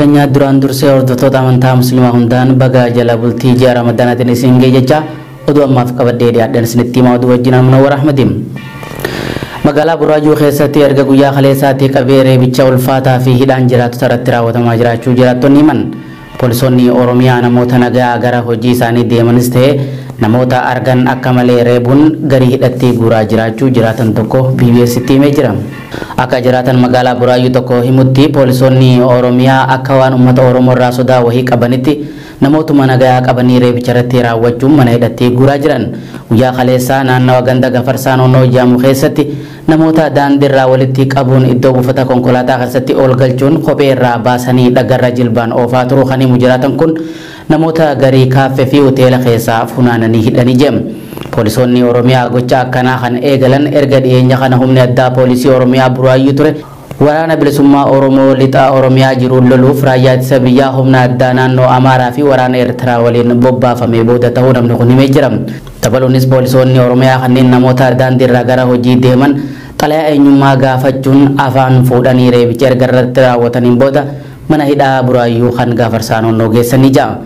Keenya duraan dursee hordoftoota amantaa Musliimaa hundaan baga jala bultii ji'a Ramadaanaatiin isin ga'e jecha oduu ammaaf qabadhee dhiyaadhan isinitti himaa oduu wajjin Munawwar Ahmadiin. Magaalaa Burraajuu keessatti erga guyyaa kaleessaatii qabee reebicha ulfaataa fi hidhaan jiraattota irratti raawwatamaa jiraachuu jiraattonni himan. Poolisoonni Oromiyaa namoota nagaa gara hojii isaanii deemanis ta'e namoota argan akka malee reebuun garii hidhatti guuraa jiraachuu jiraatan tokko BBS'tti himee jira. Akka jiraatan magaalaa Buraayyuu tokko himutti poolisoonni Oromiyaa akka waan uummata Oromoo irraa sodaa wahii qabanitti namootuma nagaa qabanii reebicha irratti raawwachuun mana hidhatti guuraa jiran. Guyyaa kaleessaa naannawa ganda Gafarsaa Noonnoo Jaamu keessatti namoota daandiirraa walitti qabuun iddoo buufata konkolaataa keessatti ol galchuun kophee irraa baasanii dhagarra jilbaan oofaa turuu kan himu jiraatan kun namoota garii kaaffee fi hoteela keessaa funaananii hidhanii jiru. Poolisoonni Oromiyaa gocha akkanaa kan eegalan erga dhiyeenya kana humni addaa poolisii Oromiyaa Buraayyuu ture waraana bilisummaa Oromoo lixaa Oromiyaa jiruun loluuf raayyaa ittisa biyyaa humna addaa naannoo Amaaraa fi waraana Eertiraa waliin bobbaafamee booda ta'uu namni kun himee jira. Dabaluunis poolisoonni Oromiyaa kanneen namoota daandiirraa gara hojii deeman xalayaa eenyummaa gaafachuun afaan fuudhanii reebicha erga irratti raawwataniin booda mana hidhaa Buraayyuu kan Gafarsaa Noonnoo geessanii jira.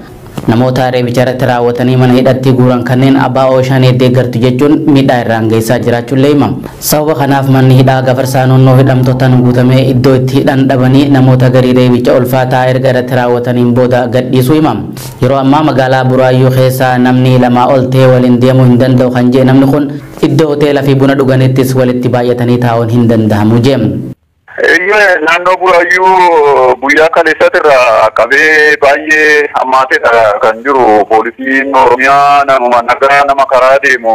Namoota reebicha irratti raawwatanii mana hidhatti guuran kanneen abbaa ooshanee deeggartu jechuun miidhaa irraan geessaa jiraachuun leeyima. Sababa kanaaf manni hidhaa Gafarsaa Noonnoo hidhamtootaan guutamee iddoo itti hidhan dhabanii namoota garii reebicha ulfaataa erga irratti raawwataniin booda gadhiisuu hima. Yeroo ammaa magaalaa Buraayyuu keessa namni lamaa ol ta'ee waliin deemuu hin danda'u kan jedhe namni kun iddoo hoteela fi buna dhuganittis walitti baay'atanii taa'uun hin danda'amu jedhe. Naannoo Buraayyuu guyyaa kaleessatti irraa qabee baay'ee hammaateedha kan jiru. Poolisiin Oromiyaa namuma nagaa nama karaa deemu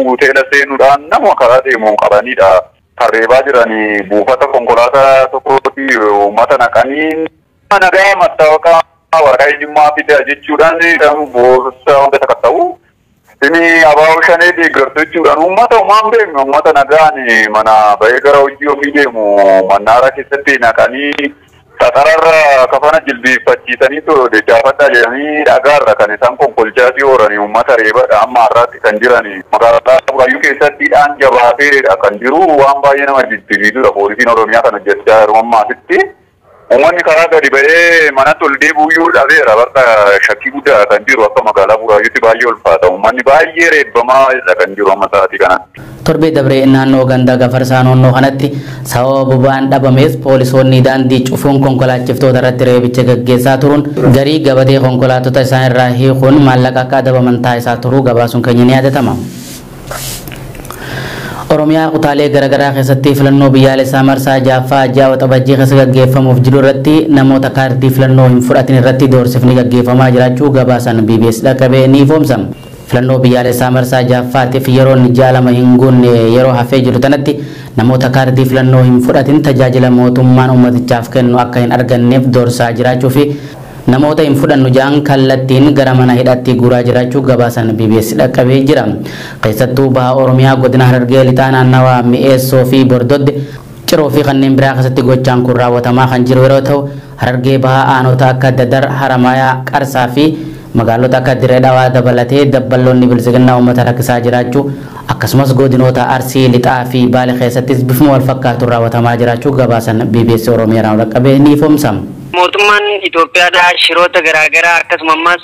hoteela seenuudhaan nama karaa deemu qabanidha. Tarreebaa jiranii buufata konkolaataa tokkotti uummata naqanii nagaa mattaawaqaa waraqaa eenyummaa fidaa jechuudhaan boorsaa hunda sakatta'u. Inni abaaboo shanee deeggartu jechuudhaan uummata homaa hin beekne uummata nagaan mana ba'ee gara hojii ofii deemu mannaara keessatti naqanii xaxararra kafana jilbeeffachiisanii dachaafadhaa jedhanii dhagaarra kan isaan konkolchaa fi horanii uummata reebadha amma har'aatti kan jirani. Magaalaa Buraayyuu keessatti hidhaan jabaateedha kan jiru waan baay'ee nama jibbisiisudha poolisiin Oromiyaa kan hojjechaa jiru ammaasitti. Uummanni karaa gadi ba'ee manatti ol deebi'uu dhabeera bakka shakkii guddaa kan jiru akka magaalaa Buraayyuutti baay'ee ulfaata. Uummanni baay'ee reebbamaa kan jiru amma sa'aatii kanatti. Torbee dabree naannoo ganda Gafarsaa Noonnoo kanatti sababa boba'aan dhabameef poolisoonni daandii cufuun konkolaachiftoota irratti reebicha gaggeessaa turuun garii gabatee konkolaattota isaan irraa hiikuun maallaqa akka adabaman taasisaa turuu gabaasuun keenya ni yaadatama. Oromiyaa kutaalee garaagaraa keessatti filannoo biyyaalessaa marsaa jaaffaa ji'a Waxabajjii keessa gaggeeffamuuf jiru irratti namoota kaardii filannoo hin fudhatin irratti doorsifni gaggeeffamaa jiraachuu gabaasan BBS dhaqqabee ni ifoomsa. Filannoo biyyaalessaa marsaa jaaffaatiif yeroon ji'a lama hin guunne yeroo hafee jiru tanatti namoota kaardii filannoo hin fudhatin tajaajila mootummaan uummatichaaf kennu akka hin arganneef doorsaa jiraachuu fi namoota hin fudhannu ja'an kallattiin gara mana hidhatti guuraa jiraachuu gabaasan BBS dhaqqabee jira. Keessattuu baha Oromiyaa godina Harargee lixaa naannawaa Mi'eessoo fi Bordodde Ciroo fi kanneen biraa keessatti gochaan kun raawwatamaa kan jiru yeroo ta'u Harargee baha aanota akka Dadar, Haramayaa, Qarsaa fi magaalota akka Dirree Dhawaa dabalatee dabballoonni bilisiginnaa uummata rakkisaa jiraachuu akkasumas godinoota Arsii lixaa fi Baale keessattis bifuma wal fakkaatuun raawwatamaa jiraachuu gabaasan BBS Oromiyaa dhaqqabee ni ifoomsa. Mootummaan Itoophiyaadhaa shiroota garaagaraa akkasuma ammas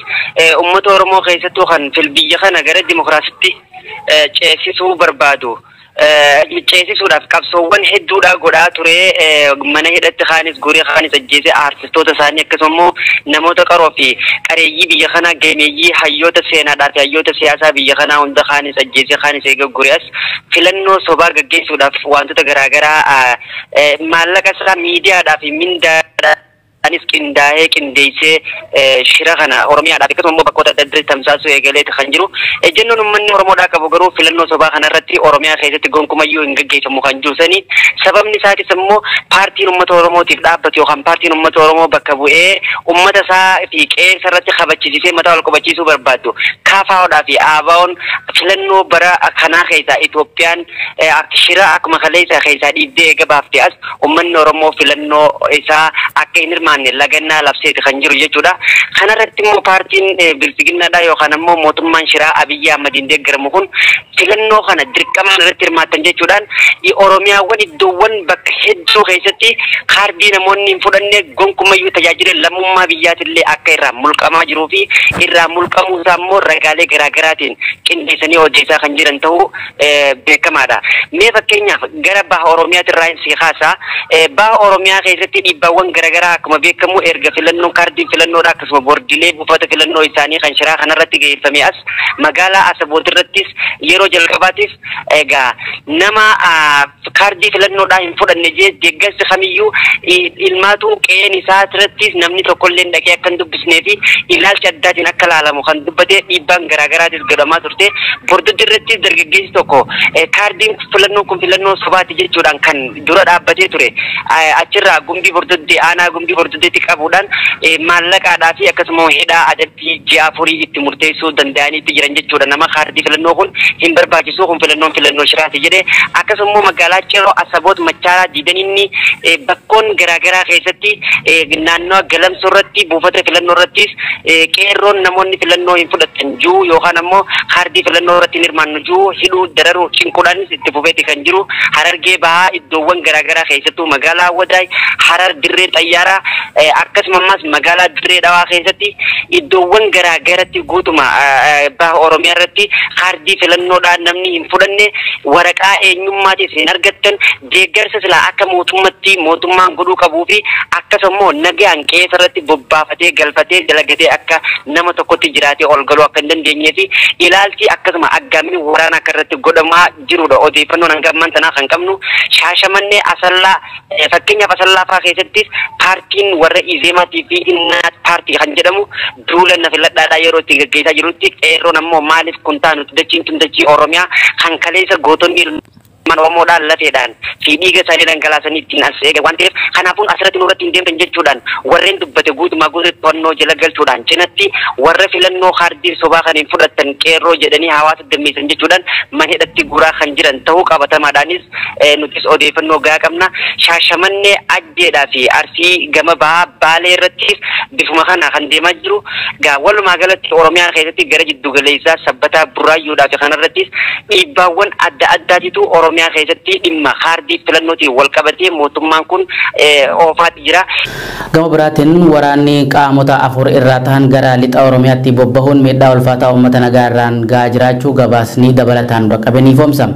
uummata Oromoo keessattuu kan biyya kana gara dimokiraasitti ceesisuu barbaadu. Ceesisuudhaaf qabsoowwan hedduudhaa godhaa ture mana hidhatti kaanis guuree kaanis ajjeesee aartistoota isaanii akkasuma immoo namoota qaroo fi qareeyyii biyya kanaa gameeyyii hayyoota seenaadhaa fi hayyoota siyaasaa biyya kanaa hunda kaanis ajjeesee kaanis eega guree as filannoo sobaa gaggeessuudhaaf wantoota garaagaraa maallaqa isaa miidiyaadhaa fi mindaadhaa anis qindaa'ee qindeessee shira kana Oromiyaadhaaf akkasuma immoo bakkoota adda addaatti tamsaasuu eegaleeti kan jiru. Ejjennoon uummanni Oromoodhaa qabu garuu filannoo sobaa kanarratti Oromiyaa keessatti gonkumayyuu hin gaggeeffamu kan jiru sani. Sababni isaatis immoo paartiin uummata Oromootiif dhaabbatu yookaan paartiin uummata Oromoo bakka bu'ee uummata isaa fi qeensa irratti kabachisiisee mataa wal qubachiisuu barbaadu. KFOdhaa fi ABO'n filannoo bara kanaa keessaa Itoophiyaan shira akkuma kaleessa keessaa dhiibdee eega baaftee as uummanni Oromoo filannoo isaa akka hin hirmaanne lagannaa labseeti kan jiru jechuudha. Kanarratti immoo paartiin bilchiginnaadha yookaan ammoo mootummaan shiraa Abiyyi Ahmadiin deeggaramu kun filannoo kana dirqamaan irratti hirmaatan jechuudhaan Oromiyaawwan iddoowwan bakka hedduu keessatti kaardii namoonni hin fudhanne gonkumayyuu tajaajila lammummaa biyyaatillee akka irraa mulqamaa jiruu fi irraa mulqamuu isaa immoo ragaalee garaagaraatiin qindeessanii hojjechaa kan jiran ta'uu beekamaadha. Mee fakkeenyaaf gara baha Oromiyaatirraa si kaasaa. Baha Oromiyaa keessatti dhiibbaawwan garaagaraa akkuma beekamu erga filannoon kaardiin filannoodha akkasuma boordilee buufata filannoo isaanii kan shiraa kanarratti geeffame as magaalaa Asaboot irrattis yeroo jalqabaatiif egaa nama kaardii filannoodhaa hin fudhanne jee deeggarsi kamiyyuu ilmaatu qe'een isaa irrattis namni tokkollee dhaqee akka hin dubbisnee fi ilaalcha addaatiin akka laalamu kan dubbate dhiibbaan garaagaraatis godhamaa turte. Bordoddi irrattis dargaggeessi tokko kaardiin filannoo kun filannoo sobaati jechuudhaan kan dura dhaabbatee ture achirraa gumbii bordoddee aanaa gumbii bordoddeetti qabuudhaan maallaqaadhaa fi akkasuma hidhaa adabbii ji'a 4 itti murteessuu danda'anii itti jiran jechuudha. Nama kaardii filannoo kun hin barbaachisu kun filannoon filannoo shiraati jedhee akkasuma magaalaa Ciroo Asaboot Machaaraa Diidaninni bakkoon garaagaraa keessatti naannoo Galamsoo irratti buufata filannoo irrattis qeerroon namoonni filannoo hin fudhatan jiru yookaan ammoo kaardii filannoo irratti hin hirmaannu jiru hidhuu dararuu cinquudhaanis itti fufeeti kan jiru. Harargee bahaa iddoowwan garaagaraa keessattuu magaalaa Wadaay, Harar Dirree Xayyaaraa akkasuma ammas magaalaa Dirree Dhawaa keessatti iddoowwan garaagaratti guutuma baha Oromiyaa irratti kaardii filannoodhaan namni hin fudhanne waraqaa eenyummaatis hin argattan deeggarsa silaa akka mootummatti mootummaan godhuu qabuu fi akkasuma immoo nagaan qe'ee irratti bobbaafatee galfatee dalagatee akka nama tokkotti jiraatee ol galuu akka hin dandeenyee fi ilaalchi akkasuma aggaamni waraana akka irratti godhamaa jirudha. Odeeffannoon hanga ammaan tanaa kan qabnu Shaashamannee Asallaa fakkeenyaaf Asallaa fa'aa keessattis paartiin warra Izeemaatii fi Innaat paartii kan jedhamu duula na filadhaadhaa yeroo itti gaggeessaa jirutti qeerroon ammoo maaliif kun taanu dachiin tun dachii Oromiyaa kan kaleessa gootonni ilmaan Oromoodhaan lafeedhaan fi dhiiga isaanii dhangalaasanii ittiin as eegan waan ta'eef kanaafuun asirratti nurratti hin deemtan jechuudhaan warreen dubbate guutumaa guututti to'annoo jala galchuudhaan cinatti warra filannoo kaardii sobaa kan hin fudhattan qeerroo jedhanii hawaasa dammeessan jechuudhaan mana hidhatti guuraa kan jiran ta'uu qabatamaadhaanis nutis odeeffannoo gahaa qabna. Shaashamannee Ajjeedhaa fi Arsii gama bahaa Baalee irrattis bifuma kana kan deemaa jiru. Gaa walumaa galatti Oromiyaa keessatti gara jiddu galeessaa Sabbataa Burraayyuudhaa fi kanarrattis dhiibbaawwan adda addaatitu Oromiyaa keessatti dhimma kaardii filannootiin wal qabatee mootummaan kun oofaatti jira. Gama biraatiin waraanni qaamota 4 irraa ta'an gara lixa Oromiyaatti bobbahuun miidhaa ulfaataa uummata nagaa irraan gahaa jiraachuu gabaasni dabalataan qaqqabe ni ifoomsa.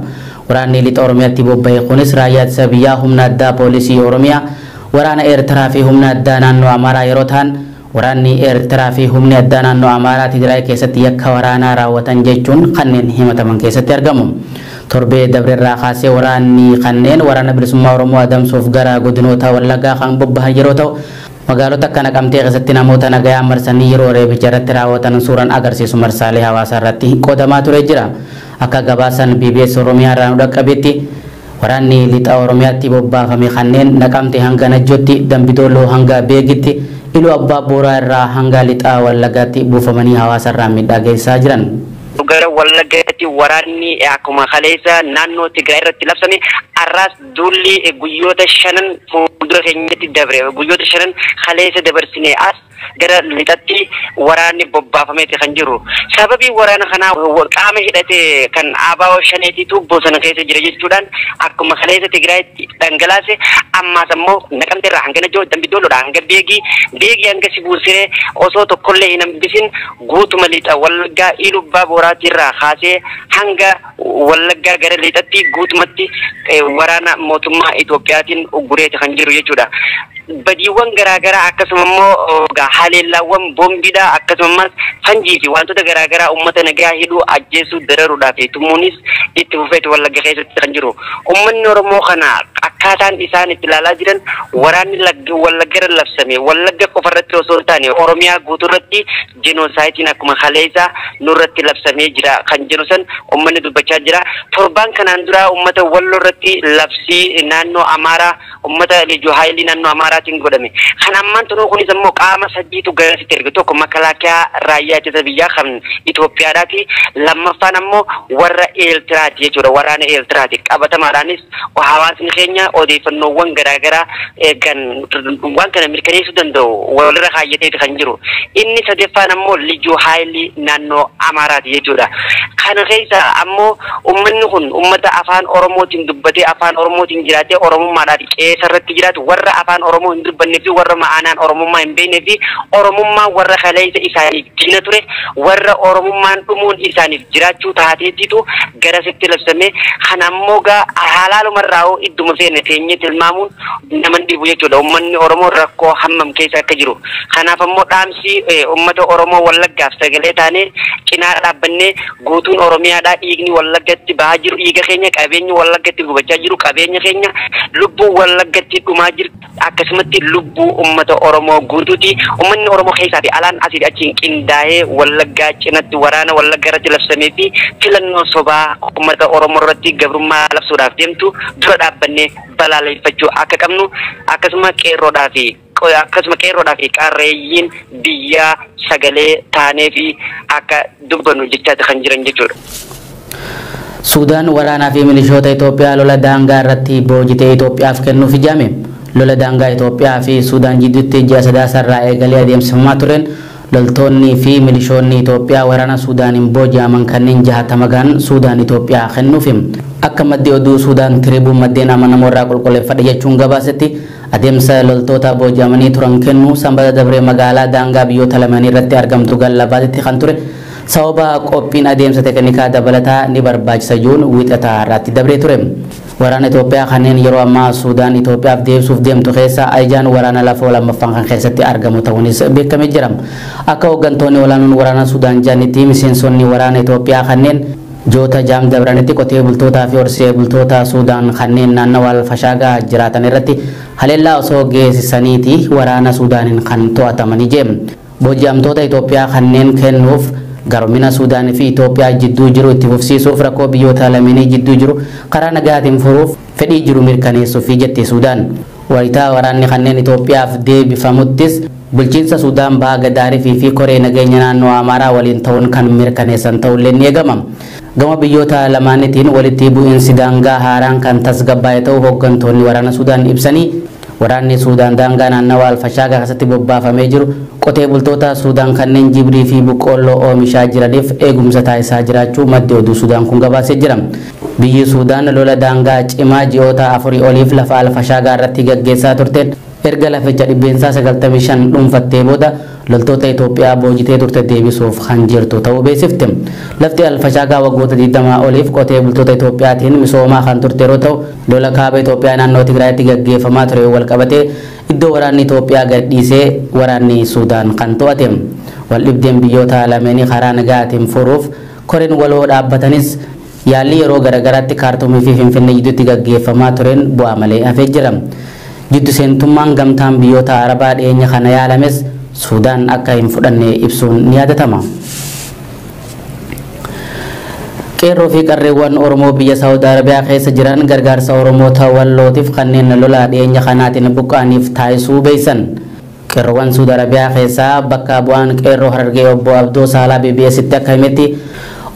Waraanni lixa Oromiyaatti bobbahe kunis raayyaa ittisa biyyaa, humna addaa poolisii Oromiyaa, waraana Eertiraa fi humna addaa naannoo Amaaraa yeroo ta'an waraanni Eertiraa fi humni addaa naannoo Amaaraa Tigraay keessatti yakka waraanaa raawwatan jechuun kanneen himataman keessatti argamu. Torbee dabrerraa kaasee waraanni kanneen waraana bilisummaa Oromoo adamsuuf gara godinoota Wallaggaa kan bobbahan yeroo ta'u magaalota akka Naqamtee keessatti namoota nagayaa marsanii yeroo reebicha irratti raawwatan suuraan agarsiisu marsaalee hawaasaa irratti qoodamaa ture jira. Akka gabaasan BBS Oromiyaa irraa nu dhaqqabetti waraanni lixa Oromiyaatti bobbaafame kanneen Naqamtee hanga Najjootti, Dambidolloo hanga Beegitti, Iluu Abbaa Booraa irraa hanga lixa Wallaggaatti buufamanii hawaasa irraa miidhaa geessisaa jiran. Gara Wallaggaatti waraanni akkuma kaleessa naannoo Tigraay irratti labsame arraas duulli guyyoota 5 fuuldura keenyatti dabre guyyoota 5 kaleessa dabarsine as gara lixatti waraanni bobbaafameeti kan jiru. Sababii waraana kanaa qaama hidhate kan ABO shaneetitu bosona keessa jira jechuudhaan akkuma kaleessa Tigraayitti dhangalaase ammaas ammoo Naqamtee irraa hanga Najjoo, Dambidoolloodhaa hanga Beegii, Beegii hanga Sibuusiree osoo tokkollee hin hambisin guutuma lixa Wallaggaa Iluu Abbaa Booraatii irraa kaasee hanga Wallaggaa gara lixatti guutumatti waraana mootummaa Itoophiyaatiin uggureeti kan jiru jechuudha. Badiiwwan garaagaraa akkasuma immoo haleellaawwan boombiidha akkasumas fanjii fi wantoota garaagaraa uummata nagaa hidhuu ajjeesuu dararuudhaa fi tumuunis itti fufeeti Wallagga keessatti kan jiru. Uummanni Oromoo kana akkaataan isaan itti ilaalaa jiran waraanni Wallagga irra labsame Wallagga qofa irratti osoo hin taane Oromiyaa guutuu irratti jenoosaayidii akkuma kaleessa nurratti labsamee jira kan jedhu san uummanni dubbachaa jira. Torbaan kanaan dura uummata Walloo irratti labsii naannoo Amaaraa uummata Liyyuu Haayilii naannoo Amaaraatiin godhame. Kan ammaan tunuu kunis ammoo qaama sadiitu garasitti erge. Tokko makalaakiyaa raayyaa ittisa biyyaa kan Itoophiyaadhaati. Lammaffaan ammoo warra Eertiraati jechuudha. Waraana Eertiraati. Qabatamaadhaanis hawaasni keenya odeeffannoowwan garaagaraa kan waan kana mirkaneessuu danda'u walirra kaayyateeti kan jiru. Inni sadaffaan ammoo Liyyuu Haayilii naannoo Amaaraati jechuudha. Kana keessa ammoo uummanni kun uummata afaan Oromootiin dubbatee afaan Oromootiin jiraatee Oromummaadhaan qeessa irratti jiraatu, warra afaan Oromoo hin dubbannee fi warra ma'aanaan Oromummaa hin beeknee fi Oromummaan warra kaleessa isaaniif diina ture, warra Oromummaan dhumuun isaaniif jiraachuu taateetitu garasitti labsame. Kana ammoo gaa halaalumarraa idduma feene teenyee tilmaamuun nama dhibu jechuudha. Uummanni Oromoo rakkoo hammam keessa akka jiru. Kanaaf ammoo dhaamsi uummata Oromoo Wallaggaaf sagalee taanee cinaa dhaabbannee guutuun Oromiyaadhaa dhiigni Wallaggatti bahaa jiru dhiiga keenya, qabeenyi Wallaggatti gubachaa jiru qabeenya keenya, lubbuu Wallaggatti dhumaa jiru akkasumatti lubbuu uummata Oromoo guutuuti. Uummanni Oromoo keessaa fi alaan asii achiin qindaa'ee Wallaggaa cinatti waraana Wallaggaa irratti labsamee fi filannoo sobaa uummata Oromoo irratti gabrummaa labsuudhaaf deemtu dura dhaabbannee balaaleffachuu akka qabnu, akkasuma qeerroodhaa fi qarreeyyiin biyyaa sagalee taanee fi akka dubbannu jechaati kan jiran jechuudha. Suudaan waraanaa fi milishoota Itoophiyaa lola daangaa irratti boojitee Itoophiyaaf kennuuf ijaame. Lola daangaa Itoophiyaa fi Suudaan jidduutti ji'a sadaasarraa eegalee adeemsifamaa tureen loltoonni fi milishoonni Itoophiyaa waraana Suudaaniin booji'aman kanneen 60 gahan Suudaan Itoophiyaa kennuuf. Akka maddi oduu Suudaan Tiribuun maddeen amanamoo irraa qulqulleeffadhe jechuun gabaasetti adeemsa loltoota booji'amanii turan kennuu sanbata dabree magaalaa daangaa biyyoota lamanii irratti argamtu Gallabaatitti kan ture sababa qophiin adeemsa teeknikaa dabalataa ni barbaachisa jechuun wiixataa irratti dabree ture. Waraana Itoophiyaa kanneen yeroo ammaa Suudaan Itoophiyaaf deebisuuf deemtu keessa ajajaan waraana lafoo lammaffaan kan keessatti argamu ta'uunis beekamee jira. Akka hooggantoonni olaanoon waraana Suudaan jiranitti miseensonni waraana Itoophiyaa kanneen joota jaam dabranitti qotee bultootaa fi horsee bultoota Suudaan kanneen naannawa Alfashaagaa jiraatan irratti haleellaa osoo geessisaniiti waraana Suudaaniin kan to'atamanii jee. Booji'amtoota Itoophiyaa kanneen kennuuf garumina Suudaanii fi Itoophiyaa jidduu jiru itti fufsiisuuf rakkoo biyyoota lameenii jidduu jiru karaa nagaatiin furuuf fedhii jiru mirkaneessuuf jette Suudaan. Wayitaa waraanni kanneen Itoophiyaaf deebifamuttis bulchiinsa Suudaan baha Gadaarifii fi koree nageenya naannoo Amaaraa waliin ta'uun kan mirkaneessan ta'ullee ni eegama. Gama biyyoota lamaaniitiin walitti bu'iinsi daangaa haaraan kan tasgabbaa'e ta'uu hooggantoonni waraana Suudaan ibsanii waraanni Suudaan daangaa naannawa Alfashaagaa keessatti bobbaafamee jiru qotee bultoota Suudaan kanneen jibrii fi boqqoolloo oomishaa jiraniif eegumsa taasisaa jiraachuu maddi oduu Suudaan kun gabaasee jira. Biyyi Suudaan lola daangaa cimaa ji'oota 4 oliif lafa Alfashaagaa irratti gaggeessaa turteen erga laficha 95% dhuunfattee booda loltoota Itoophiyaa boojitee turte deebisuuf kan jirtu ta'uu beeksifte. Lafti Alfashaagaa waggoota 20 oliif qotee bultoota Itoophiyaatiin misoomaa kan turte yeroo ta'u lola kaaba Itoophiyaa naannoo Tigraayitti gaggeeffamaa ture wal qabatee iddoo waraanni Itoophiyaa gadhiisee waraanni Suudaan kan to'ate. Waldhibdeen biyyoota lameenii karaa nagaatiin furuuf koreen waloo dhaabbatanis yaalli yeroo garaagaraatti Kaartuumii fi Finfinnee gidduutti gaggeeffamaa tureen bu'aa malee hafee jira. Jiddu seentummaan gamtaan biyyoota Arabaa dhiyeenya kana yaalames Suudaan akka hin fudhanne ibsuun ni yaadatama. Qeerroo fi qarreewwan Oromoo biyya Saawud Arabiyaa keessa jiran gargaarsa Oromoota Wallootiif kanneen lola dhiyeenya kanaatiin buqqa'aniif taasisuu beeysan. Qeerroowwan Saawud Arabiyaa keessaa bakka bu'aan qeerroo Harargee obbo Abdoo Saalaa BBS'tti akka himetti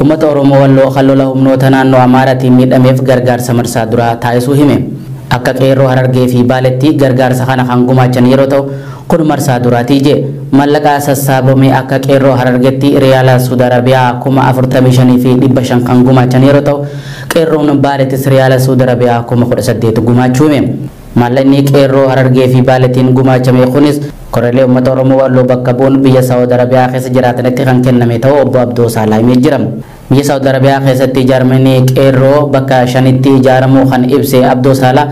uummata Oromoo Walloo kan lola humnoota naannoo Amaaraatiin miidhameef gargaarsa marsaa duraa taasisuu hime. Akka qeerroo Harargee fi Baaletti gargaarsa kana kan gumaachan yeroo ta'u kun marsaa duraatii jee mallaqa sassaabame akka qeerroo Harargeetti riyaala Saawud Arabiyaa 45,500 kan gumaachan yeroo ta'u qeerroon Baalettis riyaala Saawud Arabiyaa 18,000 gumaachuu hime. Mallaqni qeerroo Harargee fi Baalettiin gumaachame kunis koreelee uummata Oromoo Walloo bakka bu'uun biyya Saawud Arabiyaa keessa jiraatanitti kan kenname ta'uu obbo Abdoo Saalaa himee jira. Biyya Saawud Arabiyaa keessatti ijaaramni qeerroo bakka 5tti ijaaramuu kan ibse Abdoo Saalaa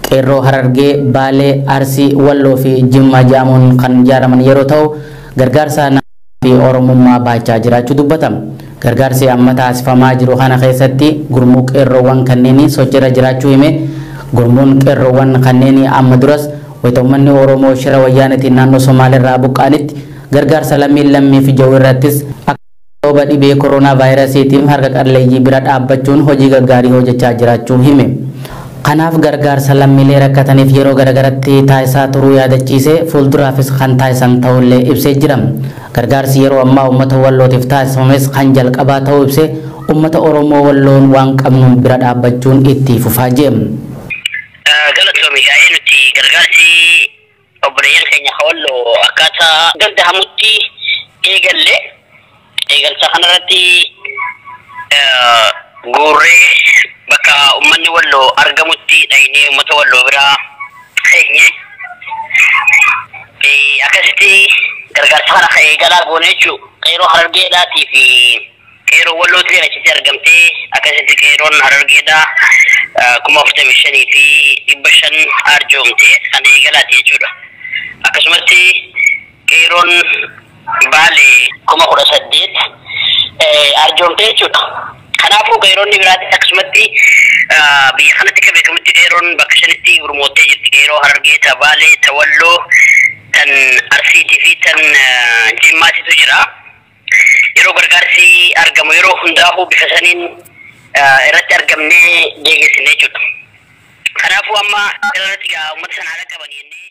qeerroo Harargee, Baalee, Arsii, Walloo fi Jimmaa jedhamuun kan ijaaraman yeroo ta'u gargaarsa fi Oromummaa baachaa jiraachuu dubbata. Gargaarsi amma taasifamaa jiru kana keessatti gurmuu qeerroowwan kanneen sochiirra jiraachuu hime. Gurmuun qeerroowwan kanneen amma duras wayita uummanni Oromoo shira wayyaanitiin naannoo Somaaliirraa buqqa'anitti gargaarsa lammiin lammiif ija'uu irrattis sababa dhibee koronaa vaayirasiitiin harka qalleeyyii bira dhaabbachuun hojii gaggaarii hojjechaa jiraachuu hime. Kanaaf gargaarsa lammiilee rakkataniif yeroo garagaratti taasisaa turuu yaadachiisee fuulduraafis kan taasisan ta'ullee ibsee jira. Gargaarsi yeroo ammaa uummata Wallootiif taasifames kan jalqabaa ta'uu ibsee uummata Oromoo Walloon waan qabnuun bira dhaabbachuun itti fufaa jee. Galatoomi gaa'ee nuti gargaarsi obboleeyyan keenya Walloo akkaataa danda'amutti eegalle eegalcha kanarratti guurree bakka uummanni Walloo argamutti dhaynee uummata Walloo biraa keenye akkasitti gargaarsa kana eegalaa goone jechuudha. Qeeroo Harargeedhaatii fi qeeroo Wallootti achitti argamtee akkasitti qeeroon Harargeedhaa 45,500 arjoomtee kan eegalaati jechuudha. Akkasumatti qeeroon Baalee 18,000 arjoomtee jechuudha. Kanaafuu qeeronni biraatis akkasumatti biyya kanatti akka beekamutti qeeroon bakka shanitti gurmoottee jirti. Qeeroo Harargee, ta Baalee, ta Walloo, tan Arsiitii fi tan Jimmaatitu jira. Yeroo gargaarsi argamu yeroo hundaafuu bifa saniin irratti argamnee deeggarsinee jechuudha. Kanaafuu amma irratti uummata sana haala qabanii jennee.